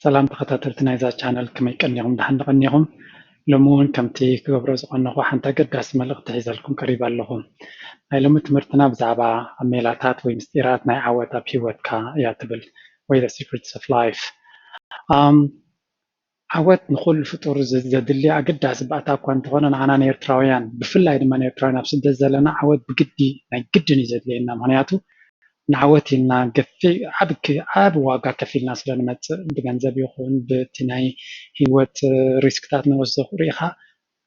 ሰላም ተኸታተልቲ ናይዛ ቻነል፣ ከመይ ቀኒኹም? ደሓን ቀኒኹም? ሎሚ እውን ከምቲ ክገብሮ ዝቐነኹ ሓንቲ ኣገዳሲ መልእኽቲ ሒዘልኩም ቀሪበ ኣለኹ። ናይ ሎሚ ትምህርትና ብዛዕባ ሜላታት ወይ ምስጢራት ናይ ዓወት ኣብ ህይወትካ እያ ትብል፣ ወይ the secrets of life። ዓወት ንኹሉ ፍጡር ዘድሊ ኣገዳሲ ባእታ እኳ እንተኾነ፣ ንዓና ንኤርትራውያን፣ ብፍላይ ድማ ንኤርትራውያን ኣብ ስደት ዘለና ዓወት ብግዲ ናይ ግድን እዩ ዘድልየና። ምክንያቱ ንዓወት ኢልና ገፊ ዓብ ዓብ ዋጋ ከፊልና ስለ ንመፅእ፣ ብገንዘብ ይኹን ብቲ ናይ ህይወት ሪስክታት ንወስዶ ሪኢኻ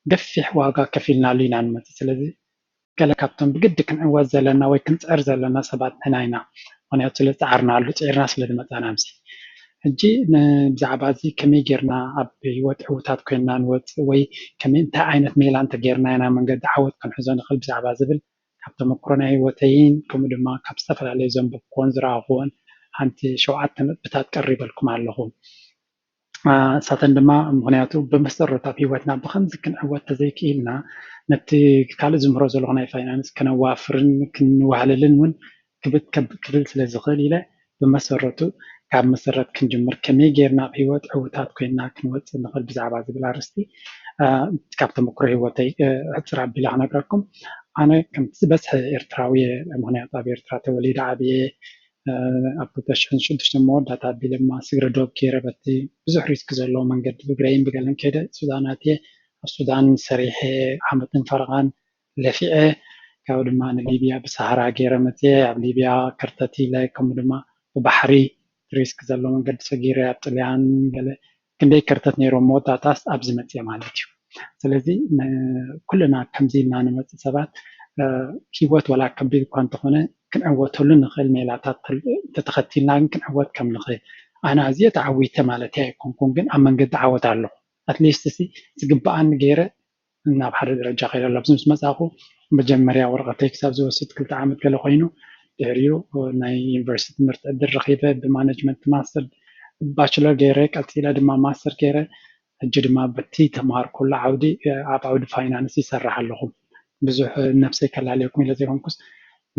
ገፊሕ ዋጋ ከፊልናሉ ኢና ንመፅእ። ስለዚ ገለ ካብቶም ብግዲ ክንዕወት ዘለና ወይ ክንፅዕር ዘለና ሰባት ንሕና ኢና። ምክንያቱ ስለ ዝፀዓርናሉ፣ ፅዒርና ስለ ዝመፃና። ምሲ ሕጂ ብዛዕባ እዚ ከመይ ጌርና ኣብ ህይወት ዕውታት ኮይንና ንወፅእ ወይ ከመይ እንታይ ዓይነት ሜላ እንተጌርና ኢና መንገዲ ዓወት ክንሕዞ ንኽእል ብዛዕባ ዝብል ካብ ተመክሮ ናይ ህይወተይን ከምኡ ድማ ካብ ዝተፈላለዩ ዘንበብኩዎን ዝረኣኹዎን ሓንቲ ሸውዓተ ነጥብታት ቀሪበልኩም ኣለኹ። እሳተን ድማ ምክንያቱ ብመሰረቱ ኣብ ህይወትና ብከምዚ ክንዕወት ተዘይክኢልና ነቲ ካልእ ዝምህሮ ዘለኹ ናይ ፋይናንስ ከነዋፍርን ክንዋህልልን እውን ክብል ስለ ዝኽእል ኢለ ብመሰረቱ ካብ መሰረት ክንጅምር ከመይ ጌርና ኣብ ህይወት ዕውታት ኮይንና ክንወፅእ ንኽእል ብዛዕባ ዝብል ኣርስቲ ካብ ተመክሮ ህይወተይ ሕፅር ኣቢለ ክነግረኩም። ኣነ ከምቲ ዝበዝሐ ኤርትራዊ ምክንያቱ ኣብ ኤርትራ ተወሊደ ዓብየ ኣብ ክልተ ሽሕን ሽዱሽተን መወዳእታ ኣቢለ ድማ ስግረ ዶብ ገይረ በቲ ብዙሕ ሪስክ ዘለዎ መንገዲ ብግረይን ብገለን ከይደ ሱዳን ኣትየ ኣብ ሱዳን ሰሪሐ ዓመትን ፈረቓን ለፊዐ ካብኡ ድማ ንሊብያ ብሳሃራ ገይረ መፅየ ኣብ ሊብያ ከርተት ኢለ ከምኡ ድማ ብባሕሪ ሪስክ ዘለዎ መንገዲ ሰጊረ ኣብ ጥልያን ገለ ክንደይ ከርተት ነይሮ መወዳእታስ ኣብዚ መፅየ ማለት እዩ። ስለዚ ኩልና ከምዚ ኢልና ንመፅእ ሰባት ህይወት ወላ ከቢድ እኳ እንተኾነ ክንዕወተሉ ንኽእል ሜላታት እንተተኸቲልና ግን ክንዕወት ከም ንኽእል ኣነ ኣዝየ ተዓዊተ ማለት ኣይኮንኩን ግን ኣብ መንገዲ ዓወት ኣለኹ ኣትሊስት ሲ ዝግበኣኒ ገይረ ናብ ሓደ ደረጃ ከይደ ኣሎ ኣብዚ ምስ መፃኹ መጀመርያ ወረቐተይ ክሳብ ዝወስድ ክልተ ዓመት ገለ ኮይኑ ድሕሪኡ ናይ ዩኒቨርሲቲ ትምህርቲ ዕድል ረኺበ ብማነጅመንት ማስተር ባችለር ገይረ ቀፂለ ድማ ማስተር ገይረ ሕጂ ድማ በቲ ተምሃርኩሉ ዓውዲ ኣብ ዓውዲ ፋይናንስ ይሰርሕ ኣለኹ ብዙሕ ነብሰይ ከላለየኩም ኢለ ዘይኮንኩስ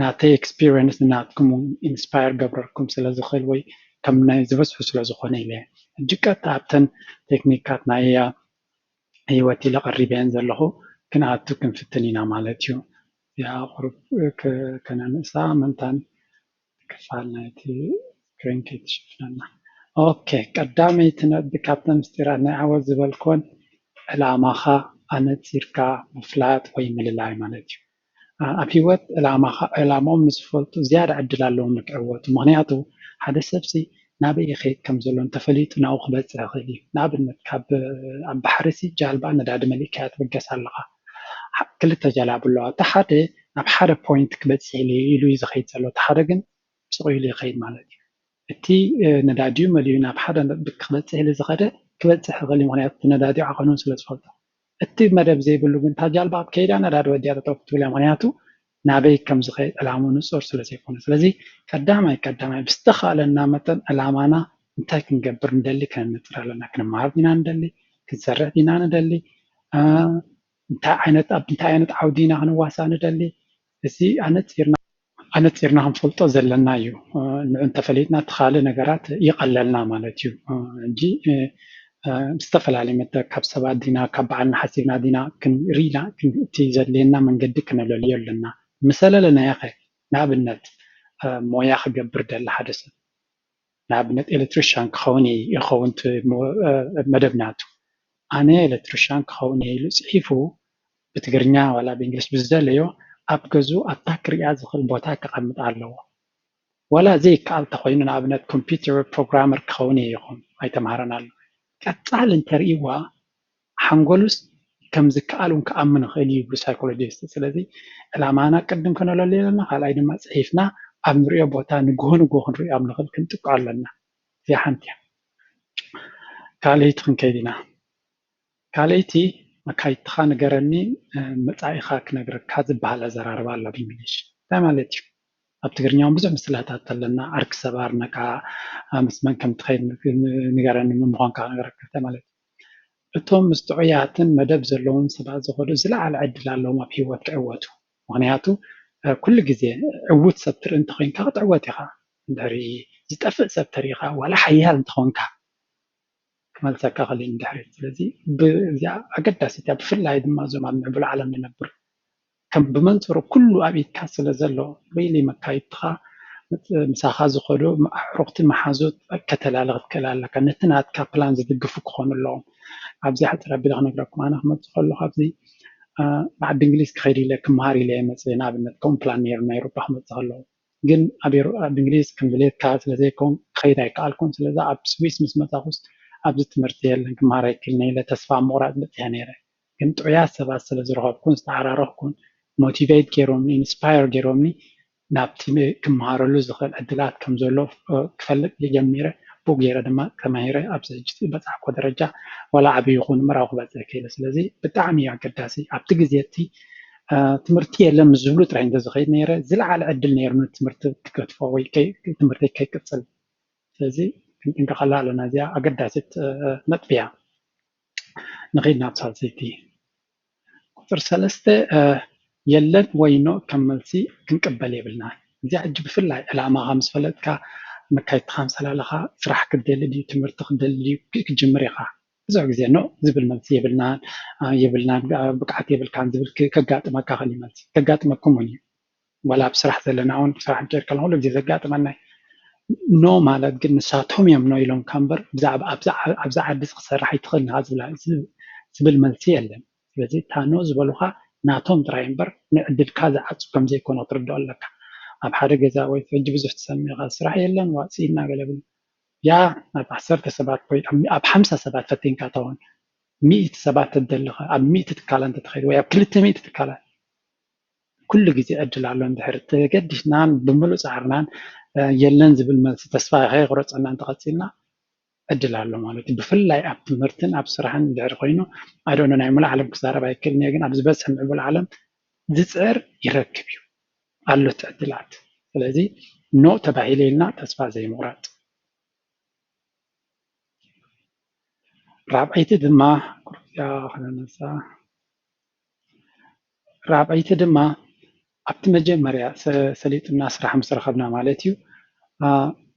ናተይ ኤክስፒሪየንስ ንናትኩም ኢንስፓየር ገብረልኩም ስለዝኽእል ወይ ከም ናይ ዝበዝሑ ስለዝኾነ ኢለ ሕጂ ቀጥታ ኣብተን ቴክኒካት ናይ ህይወት ኢለ ቀሪበየን ዘለኹ ክንኣቱ ክንፍትን ኢና ማለት እዩ። ያ ቁሩብ ከነንእሳ መንታን ክፋል ናይቲ ስክሪን ከይትሽፍነና። ኦኬ ቀዳመይቲ ነጥቢ ካብተን ምስጢራት ናይ ዓወት ዝበልኮን ዕላማኻ ኣነፂርካ ምፍላጥ ወይ ምልላይ ማለት እዩ። ኣብ ህይወት ዕላማኦም ንዝፈልጡ ዝያዳ ዕድል ኣለዎም ንክዕወቱ። ምክንያቱ ሓደ ሰብሲ ናበይ ይኸይድ ከም ዘሎ እንተፈሊጡ ናብኡ ክበፅሕ ይኽእል እዩ። ንኣብነት ካብ ኣብ ባሕሪ ሲ ጃልባ ነዳዲ መሊእካያ ትብገስ ኣለኻ። ክልተ ጀላቡ ኣለዋ። እቲ ሓደ ናብ ሓደ ፖይንት ክበፅሕ ኢሉ ኢሉ እዩ ዝኸይድ ዘሎ። እቲ ሓደ ግን ስቕ ኢሉ ይኸይድ ማለት እዩ። እቲ ነዳዲኡ መሊኡ ናብ ሓደ ነጥቢ ክበፅሕ ኢሉ ዝኸደ ክበፅሕ ይኽእል እዩ። ምክንያቱ እቲ ነዳዲኡ ዓቐኑ ስለ ዝፈልጦ። እቲ መደብ ዘይብሉ ግን እታ ጃልባ ኣብ ከይዳ ነዳዲ ወዲያ ጠጠው ክትብል እያ። ምክንያቱ ናበይ ከም ዝኸይድ ዕላምኡ ንፁር ስለ ዘይኮነ። ስለዚ ቀዳማይ ቀዳማይ ብዝተኻእለና መጠን ዕላማና እንታይ ክንገብር ንደሊ ከነነፅር ኣለና። ክንመሃር ዲና ንደሊ፣ ክንሰርሕ ዲና ንደሊ፣ እንታይ ዓይነት ኣብ እንታይ ዓይነት ዓውዲ ኢና ክንዋሳእ ንደሊ፣ እዚ ኣነፂርና ኣነፂርና ክንፈልጦ ዘለና እዩ። ንዑ እንተፈሊጥና እቲ ካልእ ነገራት ይቐለልና ማለት እዩ። እንጂ ዝተፈላለየ መተ ካብ ሰባት ዲና ካብ በዓልና ሓሲብና ዲና ክንርኢና እቲ ዘድልየና መንገዲ ክነለልዮ ኣለና። ምሰለለናዮ ኸ ንኣብነት ሞያ ክገብር ደሊ ሓደ ሰብ ንኣብነት ኤሌክትሪሻን ክኸውን ይኸውን መደብ ናቱ ኣነ ኤሌክትሪሻን ክኸውን እየ ኢሉ ፅሒፉ ብትግርኛ ዋላ ብእንግሊሽ ብዝደለዮ ኣብ ገዝኡ ኣብታ ክሪኣ ዝኽእል ቦታ ከቐምጥ ኣለዎ። ዋላ ዘይከኣል ተኾይኑ ንኣብነት ኮምፒውተር ፕሮግራመር ክኸውን እየ ይኹን ኣይተምሃረን ኣሎ። ቀፃሊ እንተርእይዋ ሓንጎሉስ ከም ዝከኣል እውን ክኣምን ይኽእል እዩ ይብሉ ሳይኮሎጂስት። ስለዚ ዕላማና ቅድም ከነለልዮ ኣለና፣ ካልኣይ ድማ ፅሒፍና ኣብ ንሪኦ ቦታ ንግሆ ንግሆ ክንሪኦ ኣብ ንኽእል ክንጥቅዖ ኣለና። እዚኣ ሓንቲ እያ። ካልኣይቲ ክንከይድ ኢና። ካልኣይቲ መካይድትኻ ንገረኒ መጻኢኻ ክነግረካ ዝበሃል ኣዘራርባ ኣሎ ብእንግሊሽ። እንታይ ማለት እዩ? ኣብ ትግርኛ እውን ብዙሕ ምስላታት ኣለና። ዓርኪ ሰባር ነቃ ምስ መን ከም ትኸይድ ንገረኒ መን ምዃንካ ክነግረካ እንታይ ማለት እዩ? እቶም ምስ ጥዑያትን መደብ ዘለዎም ሰባት ዝኸዱ ዝለዓለ ዕድል ኣለዎም ኣብ ህይወት ክዕወቱ። ምኽንያቱ ኩሉ ግዜ ዕዉት ሰብ ትርኢ እንተኾይንካ ክትዕወት ኢኻ። እንድሕሪ ዝጠፍእ ሰብ ተሪእኻ ዋላ ሓያል እንተኾንካ ክመልሰካ ክእል ድሕሪት። ስለዚ እዚኣ ኣገዳሲት እያ። ብፍላይ ድማ እዞም ኣብ ምዕቡል ዓለም ንነብር ከም ብመንፅሩ ኩሉ ኣብ ኢድካ ስለ ዘሎ ሪሊ መካይድትኻ ምሳኻ ዝኸዱ ኣዕሩኽቲ መሓዙት ከተላሊ ክትክእል ኣለካ። ነቲ ናትካ ፕላን ዝድግፉ ክኾኑ ኣለዎም። ኣብዚ ሕፅር ኣቢለ ክነግረኩም ኣነ ክመፅእ ከለኹ ኣብዚ ብዓዲ እንግሊዝ ክኸይድ ኢለ ክመሃር ኢለ እየ መፅእ። ንኣብነት ከምኡ ፕላን ነይሩ ናይ ኤውሮጳ ክመፅእ ከለኹ ግን ኣብ እንግሊዝ ከም ድሌትካ ስለዘይከውን ክኸይድ ኣይከኣልኩን። ስለዚ ኣብ ስዊስ ምስ መፃኹስ ኣብዚ ትምህርቲ የለን ክመሃር ኣይክእልን ኢለ ተስፋ ምቑራፅ በፂሐ ነይረ። ግን ጥዑያት ሰባት ስለ ዝረኸብኩን ዝተዓራረኽኩን ሞቲቬት ገይሮምኒ ኢንስፓየር ገይሮምኒ ናብቲ ክመሃረሉ ዝኽእል ዕድላት ከም ዘሎ ክፈልጥ ጀሚረ። ብኡ ገይረ ድማ ተማሂረ ኣብዚ ሕጂ በፃሕኮ ደረጃ ዋላ ዓብዪ ይኹን ምራው ክበፅሕ ክኢለ። ስለዚ ብጣዕሚ እዩ ኣገዳሲ ኣብቲ ግዜ እቲ ትምህርቲ የለን ምስ ዝብሉ ጥራይ እንተዝኸይድ ነይረ ዝለዓለ ዕድል ነይሩ ንትምህርቲ ክገድፎ ወይ ትምህርቲ ከይቅፅል። ስለዚ ክንጥንቀቐላ ኣለና። እዚኣ ኣገዳሲት ነጥቢ እያ። ንኸይድ ናብ ሳልሰይቲ ቁፅሪ ሰለስተ የለን ወይ ኖ ከም መልሲ ክንቅበል የብልና። እዚኣ ሕጂ ብፍላይ ዕላማኻ ምስ ፈለጥካ መካይድትኻ ምስ ኣለኻ ስራሕ ክደሊ ድዩ ትምህርቲ ክደሊ ድዩ ክትጅምር ኢኻ። ብዙሕ ግዜ ኖ ዝብል መልሲ የብልናን የብልናን ብቅዓት የብልካን ዝብል ከጋጥመካ ክእል መልሲ ከጋጥመኩም እውን እዩ። ዋላ ኣብ ስራሕ ዘለና እውን ስራሕ እንቀይር ከለና ኩሉ ግዜ ዘጋጥመና ኖ ማለት ግን ንሳቶም እዮም ኖ ኢሎም ካ እምበር ኣብዛ ዓዲ ክሰርሕ ኣይትኽእል ኢኻ ዝብል መልሲ የለን። ስለዚ እታ ኖ ዝበሉኻ ናቶም ጥራይ እምበር ንዕድልካ ዝዓፁ ከም ዘይኮነ ክትርድኦ ኣለካ። ኣብ ሓደ ገዛ ወይ ሕጂ ብዙሕ ትሰምዕ ኢኻ ስራሕ የለን ዋፅኢና ገለ ብሉ ያ ኣብ ዓሰርተ ሰባት ወይ ኣብ ሓምሳ ሰባት ፈቲንካ ተውን ሚእቲ ሰባት ተደልኻ ኣብ ሚእቲ ትካላ እንተትኸይድ ወይ ኣብ ክልተ ሚእቲ ትካላ ኩሉ ግዜ ዕድል ኣሎ። እንድሕር ተገዲስናን ብምሉእ ፃዕርናን የለን ዝብል መልሲ ተስፋ ከየቁረፀና እንተቐፂልና ዕድል ኣሎ ማለት እዩ። ብፍላይ ኣብ ትምህርትን ኣብ ስራሕን እንድሕር ኮይኑ ኣዶኖ ናይ ሙሉእ ዓለም ክዛረብ ኣይክእልን እየ፣ ግን ኣብ ዝበፅሕ ምዕቡል ዓለም ዝፅዕር ይረክብ እዩ ኣሎ እቲ ዕድላት። ስለዚ ኖ ተባሂለ ኢልና ተስፋ ዘይምቑራፅ። ራብዐይቲ ድማ ቁርያ ክነነሳ ራብዐይቲ ድማ ኣብቲ መጀመርያ ሰሊጥና ስራሕ ምስ ረኸብና ማለት እዩ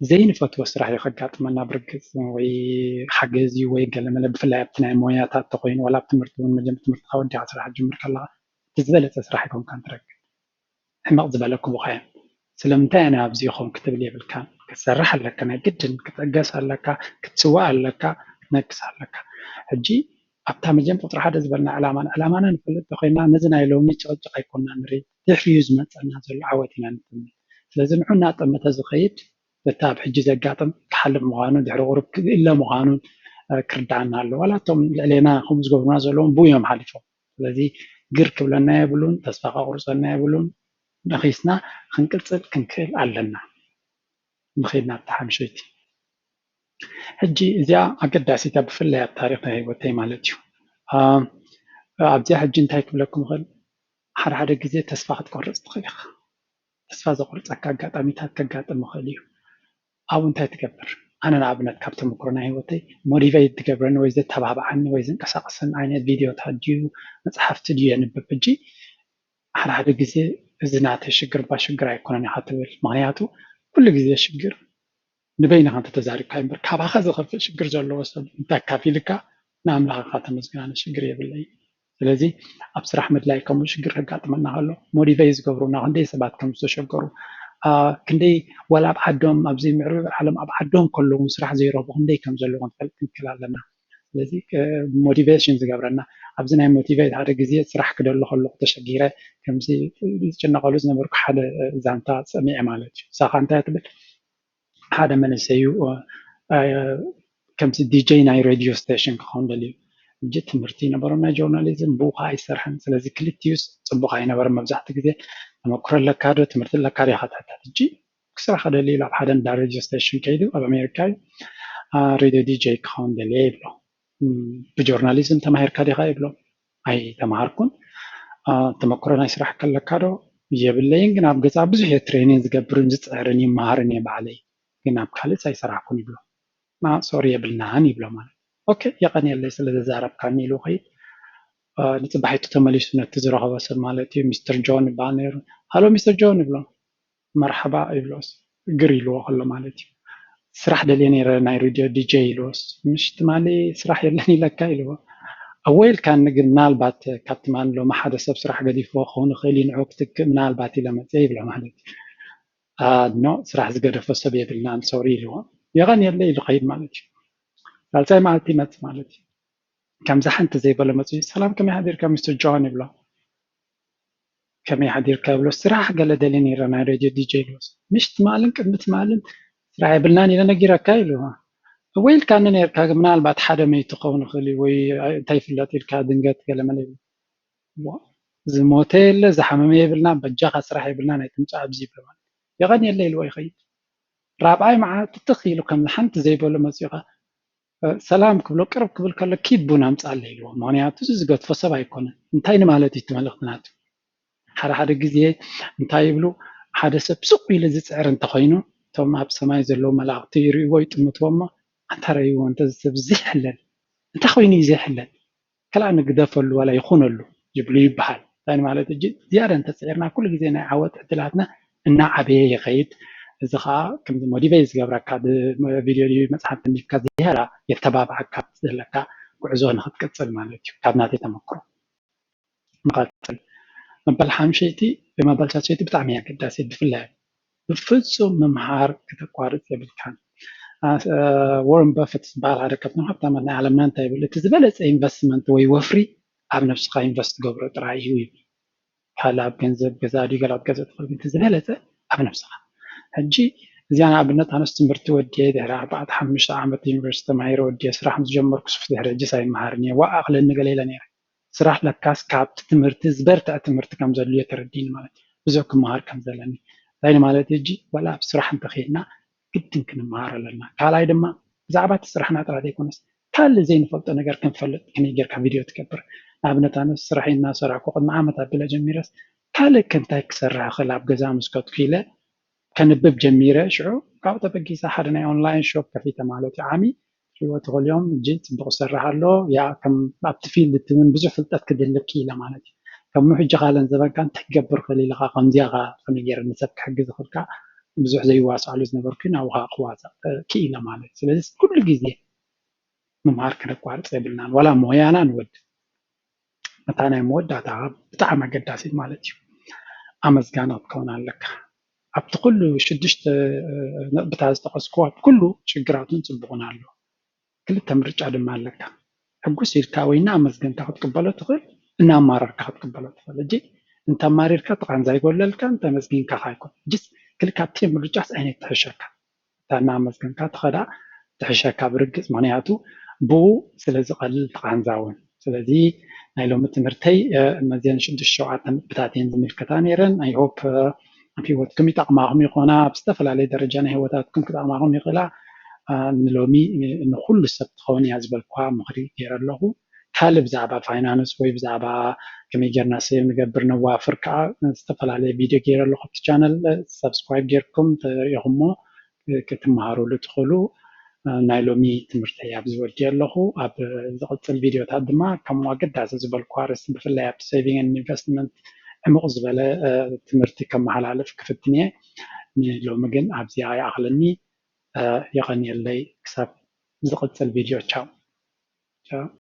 ዘይንፈትዎ ስራሕ እዩ ከጋጥመና። ብርግፅ ወይ ሓገዝ እዩ ወይ ገለመለ ብፍላይ ኣብቲ ናይ ሞያታት ተኮይኑ ዋላ ኣብ ትምህርቲ እውን መጀመር ትምህርትካ ወዲካ ስራሕ ጅምር ከለካ እቲ ዝበለፀ ስራሕ ይኮንካ ንትረክብ ሕመቕ ዝበለ ክቡኻዮም ስለምንታይ ኣነ ኣብዚ ይኾን ክትብል የብልካን። ክትሰርሕ ኣለካ፣ ናይ ግድን ክትዕገስ ኣለካ፣ ክትስዋእ ኣለካ፣ ክትነግስ ኣለካ። ሕጂ ኣብታ መጀም ቁፅሪ ሓደ ዝበልና ዕላማን ዕላማና ንፈልጥ ተኮይና ነዚ ናይ ሎሚ ጭቕጭቕ ኣይኮና ንርኢ፣ ድሕሪኡ ዝመፀና ዘሎ ዓወት ኢና ንጥምት። ስለዚ ንዑ እናጠመተ ዝኸይድ በቲ ኣብ ሕጂ ዘጋጥም ክሓልፍ ምዃኑ ድሕሪ ቁሩብ ክእለ ምዃኑን ክርዳኣና ኣሎ። ዋላ እቶም ልዕሌና ከምኡ ዝገብሩና ዘለዎም ብኡ እዮም ሓሊፎም። ስለዚ ግር ክብለና የብሉን፣ ተስፋ ከቁርፀና የብሉን። ነኺስና ክንቅፅል ክንክእል ኣለና። ንኸይድ ናብቲ ሓምሸይቲ። ሕጂ እዚኣ ኣገዳሲታ ብፍላይ ኣብ ታሪክ ናይ ህይወተይ ማለት እዩ። ኣብዚኣ ሕጂ እንታይ ክብለኩም ይኽእል፣ ሓደ ሓደ ግዜ ተስፋ ክትቆርፅ ትኽእል ኢኻ። ተስፋ ዘቆርፀካ ኣጋጣሚታት ከጋጥም ይኽእል እዩ። ኣብኡ እንታይ ትገብር? ኣነ ንኣብነት ካብ ተመክሮ ናይ ህይወተይ ሞቲቬት ዝገብረኒ ወይ ዘተባብዓኒ ወይ ዘንቀሳቅሰኒ ዓይነት ቪድዮታት ድዩ መፅሓፍቲ ድዩ የንብብ። ሕጂ ሓደ ሓደ ግዜ እዚ ናተይ ሽግር እባ ሽግር ኣይኮነን ኢኻ ትብል። ምክንያቱ ኩሉ ግዜ ሽግር ንበይንኻ እንተተዛሪብካ እምበር ካባኻ ዝኸፍእ ሽግር ዘለዎ ሰብ እንተካፊልካ ንኣምላኽ ኢኻ ተመስግን፣ ኣነ ሽግር የብለይ። ስለዚ ኣብ ስራሕ ምድላይ ከምኡ ሽግር ከጋጥመና ከሎ ሞቲቬት ዝገብሩና ክንደይ ሰባት ከም ዝተሸገሩ ክንደይ ዋላ ኣብ ዓዶም ኣብዚ ምዕራብ ዓለም ኣብ ዓዶም ከለዉ ስራሕ ዘይረኽቡ ክንደይ ከም ዘለዉ ክንፈልጥ ክንክእል ኣለና። ስለዚ ሞቲቬሽን ዝገብረና ኣብዚ ናይ ሞቲቬት ሓደ ግዜ ስራሕ ክደሊ ከለኩ ተሸጊረ ከምዚ ዝጭነቀሉ ዝነበርኩ ሓደ ዛንታ ሰሚዐ ማለት እዩ። ንሳኻ እንታይ ትብል ሓደ መንእሰይ እዩ ከምዚ ዲጀይ ናይ ሬድዮ ስቴሽን ክኸውን ደልዩ ሕጂ ትምህርቲ ይነበሮም ናይ ጆርናሊዝም ብኡ ከዓ ኣይሰርሐን። ስለዚ ክልቲኡስ ፅቡቅ ኣይነበረ። መብዛሕትኡ ግዜ ተመክሮ ኣለካ ዶ ትምህርቲ ኣለካ ዶ ኢካ ትሕተት። ሕጂ ክስራሕ ከደሊ ኢሉ ኣብ ሓደ እንዳ ሬድዮ ስቴሽን ከይዱ ኣብ ኣሜሪካ እዩ ሬድዮ ዲጀይ ክኸውን ደልየ ይብሎ። ብጆርናሊዝም ተማሂርካ ዲኻ ይብሎ። ኣይተማሃርኩን። ተመክሮ ናይ ስራሕ ከለካ ዶ የብለይን፣ ግን ኣብ ገዛ ብዙሕ እየ ትሬኒን ዝገብርን ዝፅዕርን ይመሃርን እየ ባዕለይ፣ ግን ኣብ ካልእ ኣይሰራሕኩን ይብሎ። ሶሪ የብልናን ይብሎ ማለት ኦኬ የቐንየለይ ስለ ዘዛረብካኒ ኢሉ ከይድ። ንፅባሒቱ ተመሊሱ ነቲ ዝረኸቦ ሰብ ማለት እዩ ሚስተር ጆን ይበሃል ነይሩ። ሃሎ ሚስተር ጆን ይብሎ። መርሓባ ይብሎ ግር ኢልዎ ከሎ ማለት እዩ። ስራሕ ደልየ ነይረ ናይ ሬድዮ ዲጄ ኢልዎስ፣ ምሽ ትማሊ ስራሕ የለን ኢለካ ኢልዎ። እወ ኢልካኒ፣ ግን ምናልባት ካብ ትማሊ ሎሚ ሓደ ሰብ ስራሕ ገዲፍዎ ክኸውን ይኽእል እዩ፣ ንዑ ክትክእ ምናልባት ኢለ መፅየ ይብሎ ማለት እዩ። ኖ፣ ስራሕ ዝገደፎ ሰብ የብልናን፣ ሶሪ ኢልዎ። የቐንየለይ ኢሉ ከይድ ማለት እዩ። ሳልሳይ መዓልቲ ይመፅእ ማለት እዩ። ከምዚ ሓንቲ ዘይበሎ መፅኡ፣ ሰላም ከመይ ሓዲርካ ሚስተር ጆን ይብሎ። ከመይ ሓዲርካ ይብሎ። ስራሕ ገለ ደልየ ነይረ ናይ ሬድዮ ዲጄ ኢልዎ። ምሽ ትማልን ቅድሚ ትማልን ስራሕ የብልናን ኢለ ነጊረካ ኢልዎ። እወ ኢልካኒ ነይርካ፣ ግን ምናልባት ሓደ መይቱ ክኸውን ይኽእል እዩ ወይ እንታይ ይፍለጥ ኢልካ ድንገት ገለ መለ ይብሎ። ዝሞተ የለ ዝሓመመ የብልና፣ በጃኻ ስራሕ የብልናን ኣይትምፃእ ኣብዚ ይብሎ ማለት። የቐንየለይ ኢልዎ ይኸይድ። ራብዓይ መዓልቲ ትኽ ኢሉ ከምዚ ሓንቲ ዘይበሎ መፂኡ ኸዓ ሰላም ክብሎ ቅርብ ክብል ከሎ ኪድ ቡን ኣምፃለይ ኢልዎ። ምኽንያቱ እዚ ዝገድፎ ሰብ ኣይኮነን። እንታይ ንማለት እዩ እቲ መልእኽቲ ናቱ? ሓደ ሓደ ግዜ እንታይ ይብሉ፣ ሓደ ሰብ ስቕ ኢሉ ዝፅዕር እንተኾይኑ እቶም ኣብ ሰማይ ዘለዉ መላእኽቲ ይርእይዎ ይጥምትዎ እሞ ኣንታ ረእይዎ እንተ እዚ ሰብ ዘይሕለል እንታይ ኮይኑ እዩ ዘይሕለል? ከላ ንግደፈሉ ዋላ ይኹነሉ ይብሉ ይበሃል። እንታይ ማለት እጂ ዝያዳ እንተፅዒርና ኩሉ ግዜ ናይ ዓወት ዕድላትና እናዓበየ ይኸይድ። እዚ ከዓ ከምዚ ሞቲቬት ዝገብረካ ቪድዮ ድዩ መፅሓፍ ተንቢብካ ዝያዳ የተባብዓካ ዘለካ ጉዕዞ ንክትቅፅል ማለት እዩ። ካብ ናተይ ተመክሮ ንቐፅል። መበል ሓምሸይቲ መበል ሳልሰይቲ ብጣዕሚ ኣገዳሲ ብፍላይ ብፍፁም ምምሃር ክተቋርፅ የብልካን። ወረን በፈት ዝበሃል ሓደ ካብቶም ሃብታማት ናይ ዓለምና እንታይ ይብል? እቲ ዝበለፀ ኢንቨስትመንት ወይ ወፍሪ ኣብ ነብስኻ ኢንቨስት ገብሮ ጥራይ እዩ ይብል። ካልእ ኣብ ገንዘብ ገዛ ድዩ ገለ ክትገዝእ ትኽእል፣ ግን እቲ ዝበለፀ ኣብ ነብስኻ። ሕጂ እዚኣ ንኣብነት ኣነስ ትምህርቲ ወዲየ ድሕሪ ኣርባዕተ ሓሙሽተ ዓመት ዩኒቨርሲቲ ተማሂረ ወዲየ ስራሕ ምስ ጀመርኩ ስፍ ድሕሪ ሕጂስ ኣይመሃርን እየ ዋእ ኣቕለኒ ገለ ኢለ ነይረ። ስራሕ ለካስ ካብቲ ትምህርቲ ዝበርትዐ ትምህርቲ ከም ዘድልዮ ተረዲኒ ማለት እዩ። ብዙሕ ክመሃር ከም ዘለኒ እንታይ ማለት እዩ? ሕጂ ዋላ ኣብ ስራሕ እንተኸይድና ግድን ክንመሃር ኣለና። ካልኣይ ድማ ብዛዕባ እቲ ስራሕና ጥራሕ ዘይኮነስ ካልእ ዘይንፈልጦ ነገር ክንፈልጥ ከመይ ጌርካ ቪድዮ ትገብር? ንኣብነት ኣነ ስራሐይ እናሰራሕኩ ቅድሚ ዓመት ኣቢለ ጀሚረስ ካልእ ከ እንታይ ክሰርሕ እኽእል ኣብ ገዛ ምስ ከድኩ ኢለ ከንብብ ጀሚረ። ሽዑ ካብኡ ተበጊሰ ሓደ ናይ ኦንላይን ሾፕ ከፊተ ማለት እዩ። ዓሚ ትሪእዎ ትኽእሉ እዮም። ሕጂ ፅቡቕ ዝሰርሕ ኣሎ። ያ ከም ኣብቲ ፊልድ እቲ እውን ብዙሕ ፍልጠት ክድልብ ክኢለ ማለት እዩ። ከም ሕጂ ካለን ዘበንካ እንታይ ክገብር ክእል ኢልካ ከምዚያ ኻ ከመይ ገይረ ንሰብ ክሕግዝ እኽልካ ብዙሕ ዘይዋስዓሉ ዝነበርኩ ናብኡ ኸዓ ክዋሳእ ክኢለ ማለት እዩ። ስለዚ ኩሉ ግዜ ምምሃር ክነቋርፅ የብልናን። ዋላ ሞያና ንወድ እታ ናይ መወዳእታ ብጣዕሚ ኣገዳሲት ማለት እዩ። ኣመስጋኒ ክትከውን ኣለካ። ኣብቲ ኩሉ ሽዱሽተ ነጥብታት ዝጠቐስኩዎ ኣብ ኩሉ ሽግራቱን ፅቡቑን ኣሎ። ክልተ ምርጫ ድማ ኣለካ። ሕጉስ ኢልካ ወይ እናኣመስገንካ ክትቅበሎ ትኽእል፣ እናኣማረርካ ክትቅበሎ ትኽእል። እጂ እንተማሪርካ እቲ ቃንዛ ይጎለልካ፣ እንተመስጊንካ ካ ኣይኮን። እጅስ ክልካብቲ ምርጫስ ዓይነት ትሕሸካ? እታ እናኣመስገንካ ትኸዳ ትሕሸካ ብርግፅ፣ ምኽንያቱ ብኡ ስለ ዝቐልል እቲ ቃንዛ እውን። ስለዚ ናይ ሎሚ ትምህርተይ እነዚአን ሽዱሽተ ሸውዓተ ነጥብታት እየን ዝምልከታ ነይረን። I hope ኣብ ህይወትኩም ይጠቕማኹም ይኾና፣ ኣብ ዝተፈላለየ ደረጃ ናይ ህይወታትኩም ክጠቕማኹም ይኽእላ። ንሎሚ ንኩሉ ሰብ ትኸውን እያ ዝበልኳ ምኽሪ ገይረ ኣለኹ። ካልእ ብዛዕባ ፋይናንስ ወይ ብዛዕባ ከመይ ጌርና ሴቭ ንገብር ነዋፍር ከዓ ዝተፈላለየ ቪድዮ ገይረ ኣለኹ ኣብቲ ቻነል። ሰብስክራይብ ጌርኩም ተሪኢኹሞ ክትመሃሩሉ ትኽእሉ። ናይ ሎሚ ትምህርተይ ኣብዚ ወዲየ ኣለኹ። ኣብ ዝቕፅል ቪድዮታት ድማ ከም ኣገዳሲ ዝበልኩ ኣርእስቲ ብፍላይ ኣብቲ ሴቪንግ ኢንቨስትመንት ዕሙቕ ዝበለ ትምህርቲ ከመሓላልፍ ክፍትን እየ። ንሎሚ ግን ኣብዚኣ ይኣኽለኒ። የቐንየለይ። ክሳብ ዝቕፅል ቪድዮ ቻው።